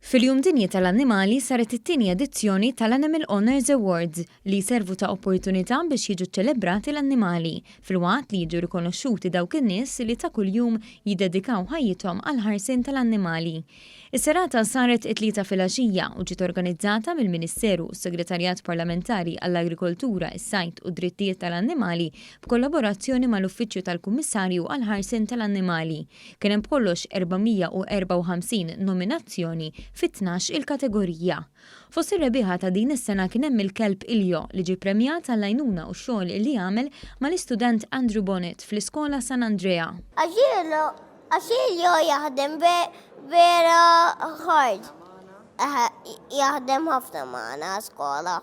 Fil-Jum Dinji tal-Annimali saret it-tieni edizzjoni tal-Animal Honours Awards li jservu ta' opportunità biex jiġu ċċelebrati l-annimali, filwaqt li jiġu rikonoxxuti dawk in-nies li ta' kuljum jiddedikaw ħajjithom għall-ħarsien tal-annimali. Is-serata saret it-Tlieta filgħaxija u ġiet organizzata mill-Ministeru u s-Segretarjat Parlamentari għall-Agrikoltura, is-Sajd u d-Drittijiet tal-Annimali b'kollaborazzjoni mal-Uffiċċju tal-Kummissarju għall-Ħarsien tal-Annimali. Kien hemm b'kollox 454 nominazzjoni fi 12 il-kategorija. Fost ir-rebbieħa ta' din is-sena kien hemm il-kelb Iljo li ġie ppremjat għall-għajnuna u x-xogħol li għamel mal-istudent Andrew Bonnet fl-iskola San Andrea. Għax Għax Iljo jaħdem vera hard. Jaħdem ħafna magħna skola.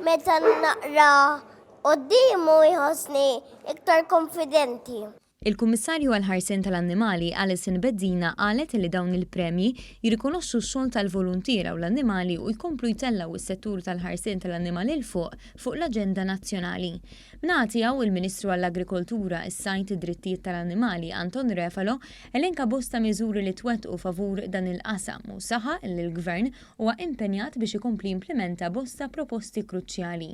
Meta naqra quddiemu jħossni iktar konfidenti. Il-Kummissarju għall-Ħarsien tal-Annimali Alison Bezzina qalet li dawn il-premji jirrikonoxxu x-xogħol tal-voluntiera u l-annimali u jkomplu jtellgħu s-settur tal-ħarsien tal-annimali 'l fuq fuq l-aġenda nazzjonali. Min-naħa tiegħu, il-Ministru għall-Agrikoltura, is-Sajd, id-Drittijiet tal-Annimali, Anton Refalo, elenka bosta miżuri li twettqu favur dan il-qasam u saħaq li l-Gvern huwa impenjat biex ikompli jimplimenta bosta proposti kruċjali.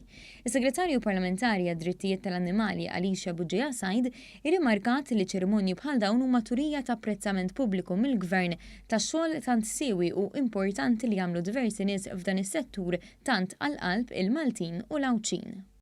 Is-Segretarju Parlamentari għad-Drittijiet tal-Annimali Alicia Bugeja Said irrimarkat li ċerimonji bħal dawn huma turija ta' apprezzament pubbliku mill-Gvern tax-xogħol tant siewi u importanti li jagħmlu diversi nies f'dan is-settur tant għal qalb il-Maltin u l-Għawdxin.